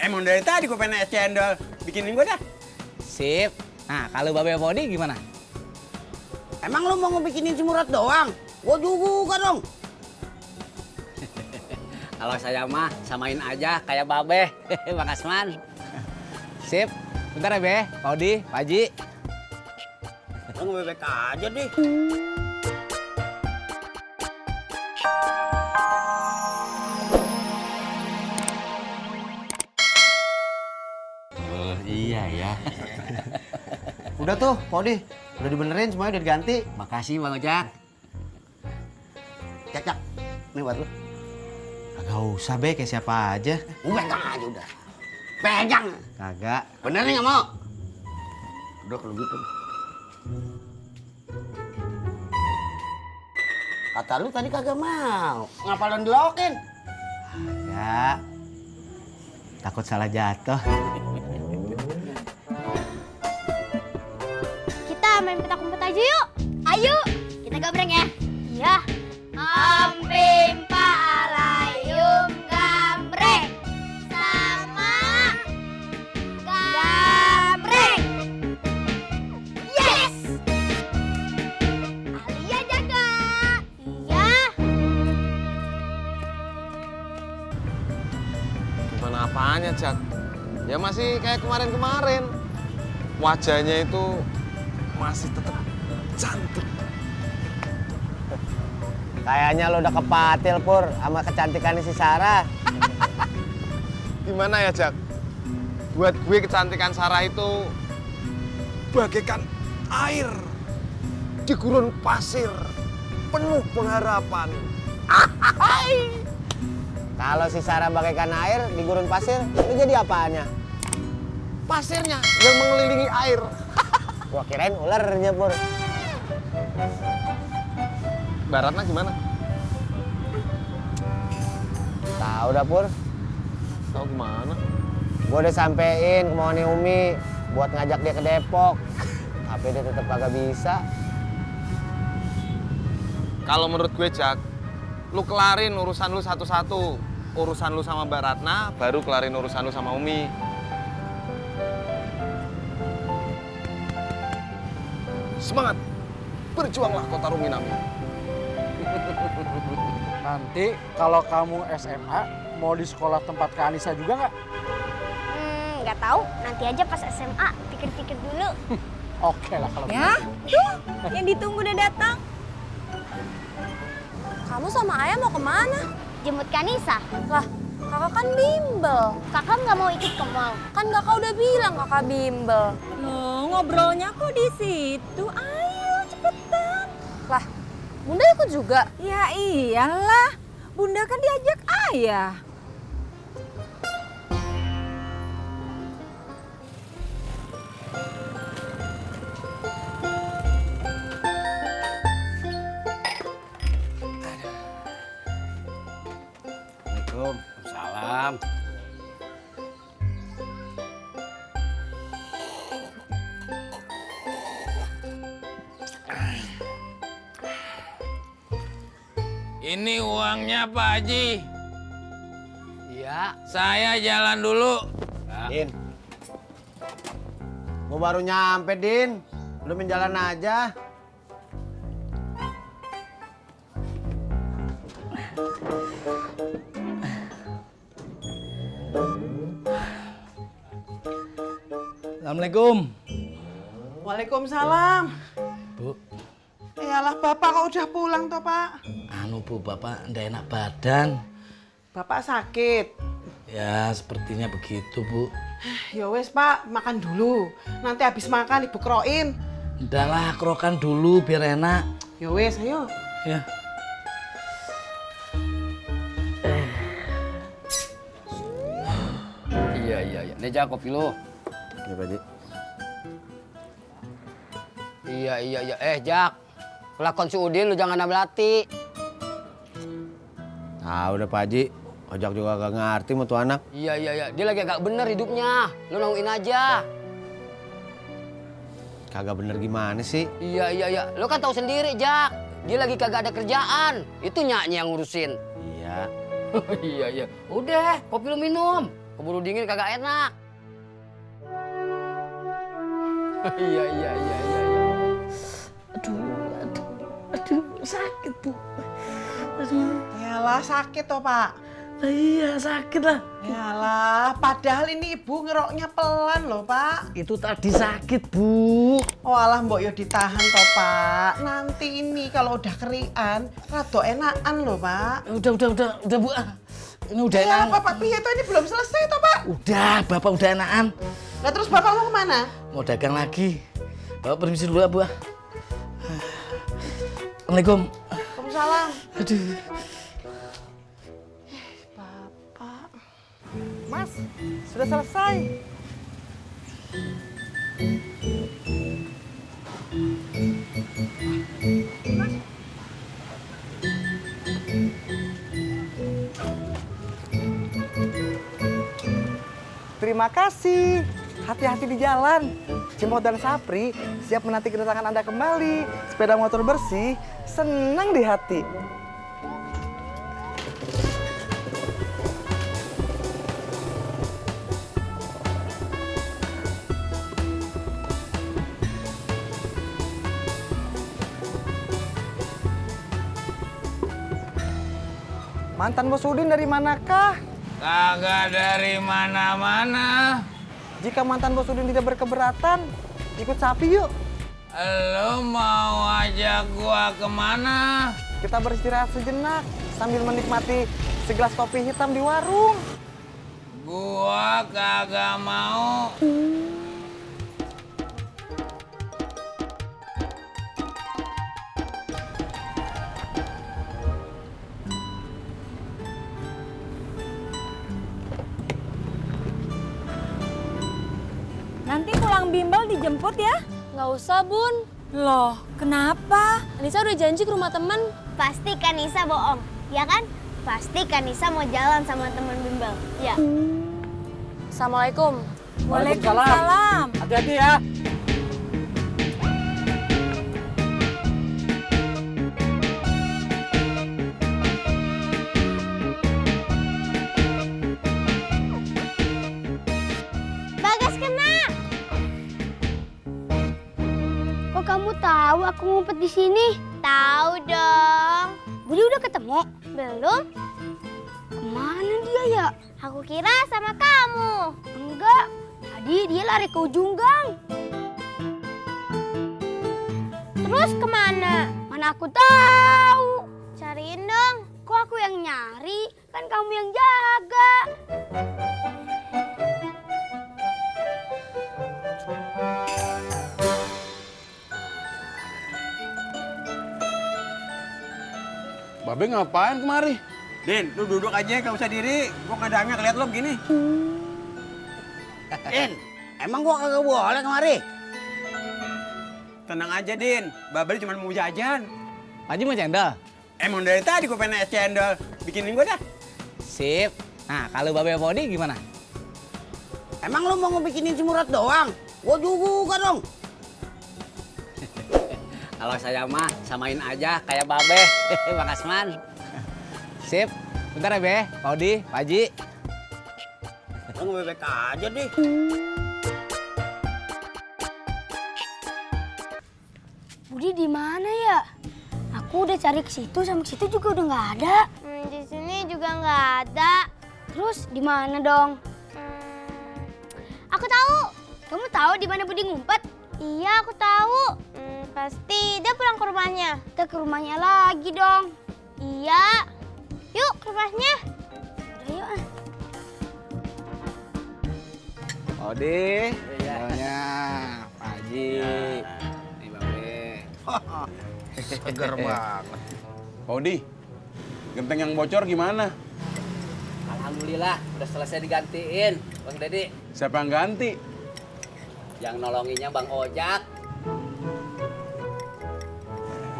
Emang dari tadi gue pengen es cendol. Bikinin gue dah. Sip. Nah, kalau Babe Podi gimana? Emang lu mau ngebikinin si Murad doang? Gua juga dong. Kalau saya mah samain aja kayak Babe. Bang Asman. Sip. Bentar ya, Be. Podi, Pak Haji. Lu ngebebek aja deh. Oh, iya ya. Udah tuh, Podi. Udah dibenerin semuanya, udah diganti. Makasih Bang Ojak. Cak, nih buat lu. Kagak usah, Be, kayak siapa aja. Lu pegang aja udah. Pegang. Kagak. Bener nih nggak mau? Udah kalau gitu. Kata lu tadi kagak mau. Ngapa lu dilokin? Kagak. Takut salah jatuh. Kita main petak umpet aja yuk. Ayo, kita gambreng ya. Iya. Ampimpa alayum gambreng. Sama gambreng. Yes! Alia jaga. Iya. Gimana apanya, Jak? Ya masih kayak kemarin-kemarin. Wajahnya itu masih tetap cantik. Kayaknya lo udah kepatil, Pur, sama kecantikan si Sarah. Gimana ya, Jak? Buat gue kecantikan Sarah itu bagaikan air di gurun pasir penuh pengharapan. Kalau si Sarah bagaikan air di gurun pasir, ini jadi apaannya? Pasirnya yang mengelilingi air. Gua kirain ularnya, Pur. Baratna gimana? Tahu dah, Pur. Tahu gimana? Gua udah sampein kemauannya Umi buat ngajak dia ke Depok. Tapi dia tetap kagak bisa. Kalau menurut gue, Jak, lu kelarin urusan lu satu-satu. Urusan lu sama Mbak Ratna, baru kelarin urusan lu sama Umi. Semangat! Berjuanglah Kota Ruminami. Nanti kalau kamu SMA mau di sekolah tempat Kak Anissa juga nggak? Nggak tahu. Nanti aja pas SMA pikir-pikir dulu. Oke lah kalau Ya, begitu. tuh yang ditunggu udah datang. Kamu sama Ayah mau kemana? Jemput Kanisa. Lah, kakak kan bimbel. Kakak nggak mau ikut ke mall. Kan kakak udah bilang kakak bimbel. Loh, ngobrolnya kok di situ? Ayo, cepetan. Lah, Bunda ikut juga? Ya iyalah, Bunda kan diajak Ayah. Waalaikumsalam. Ini uangnya Pak Haji. Iya. Saya jalan dulu. Din. Gua baru nyampe, Din. Lu main jalan aja. Assalamualaikum. Waalaikumsalam. Bu, Iyalah Bapak kok udah pulang toh Pak? Anu Bu, Bapak ndak enak badan. Bapak sakit. Ya sepertinya begitu Bu. Ya wes Pak, makan dulu. Nanti habis makan Ibu keroin. Udahlah kerokan dulu biar enak. Ya wes, ayo. Ya. iya. Nih Jak, kopi lu. Iya, Pak Haji. Iya. Jak, pelakon si Udin lu jangan ambil hati. Ah, udah Pak Haji. Ojak juga gak ngerti sama tuh anak. Iya. Dia lagi agak bener hidupnya. Lu nungguin aja. Kagak bener gimana sih? Iya. Lu kan tahu sendiri, Jak. Dia lagi kagak ada kerjaan. Itu nyanyi yang ngurusin. Iya. Iya. Udah, kopi lu minum. Keburu dingin kagak enak. Iya. Aduh, sakit Bu. Yalah sakit toh Pak. Iya sakit lah. Yalah, padahal ini ibu ngeroknya pelan loh Pak. Itu tadi sakit Bu. Oh alah mbok yo ditahan toh Pak. Nanti ini kalau udah kerian, rada enakan loh Pak. Udah Bu. Ini udah Ya enakan. Bapak piye toh ini belum selesai toh Pak. Udah, Bapak udah enakan. Lah terus Bapak mau kemana? Mau dagang lagi. Bapak permisi dulu ya Bu. Assalamualaikum. Waalaikumsalam. Aduh. Bapak. Mas, sudah selesai. Terima kasih. Hati-hati di jalan. Cimot dan Sapri siap menanti kedatangan Anda kembali. Sepeda motor bersih, senang di hati. Mantan Bos Udin dari manakah? Kagak dari mana-mana. Jika mantan Bos Udin tidak berkeberatan, ikut Sapi yuk. Lo mau ajak gua kemana? Kita beristirahat sejenak sambil menikmati segelas kopi hitam di warung. Gua kagak mau. Nanti pulang bimbel dijemput ya? Nggak usah, Bun. Loh, kenapa? Nisa udah janji ke rumah temen. Pasti kan Nisa bohong, ya kan? Pasti kan Nisa mau jalan sama temen bimbel, ya. Assalamualaikum. Waalaikumsalam. Hati-hati ya. Bagas kena. Kok kamu tahu aku ngumpet di sini? Tahu dong. Budi udah ketemu? Belum. Kemana dia ya? Aku kira sama kamu. Enggak. Tadi dia lari ke ujung gang. Terus kemana? Mana aku tahu. Cariin dong. Kok aku yang nyari? Kan kamu yang jaga. Babe ngapain kemari? Din, lu duduk aja, gak usah diri. Gua kadangnya ngeliat lo begini. Din, emang gua kagak boleh kemari? Tenang aja, Din. Babel cuma mau jajan. Pak Haji mau cendol? Emang dari tadi gua pengen es cendol. Bikinin gua dah. Sip. Nah, kalau Babe Podi gimana? Emang lu mau ngebikinin si Murad doang? Gua juga dong. Kalau saya mah samain aja kayak Babe, Bang Asman. Sip. Bentar ya, Be. Pak Odi, Pak Haji. Lu ngebebek aja deh. Budi di mana ya? Aku udah cari ke situ sama ke situ juga udah nggak ada. Di sini juga nggak ada. Terus di mana dong? Aku tahu. Kamu tahu di mana Budi ngumpet? Iya, aku tahu. Pasti dia pulang ke rumahnya. Kita ke rumahnya lagi dong. Iya. Yuk ke rumahnya. Udah yuk. Pak Odi, cendolnya. Pak Haji. Nih, Babe. Seger banget. Pak Odi, genteng yang bocor gimana? Alhamdulillah, udah selesai digantiin, Bang Dedi. Siapa yang ganti? Yang nolonginnya Bang Ojak.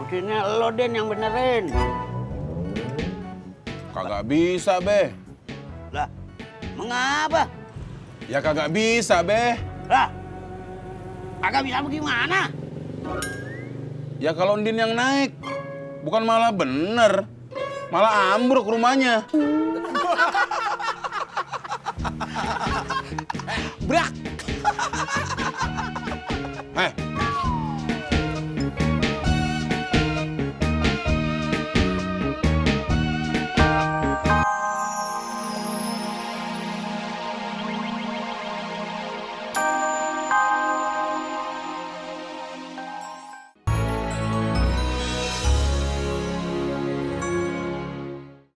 Mestinya lo Den yang benerin. Kagak bisa, Be. Lah, mengapa? Ya kagak bisa, Be. Lah, kagak bisa bagaimana? Ya kalau Ndin yang naik, bukan malah bener. Malah ambruk rumahnya. Brak.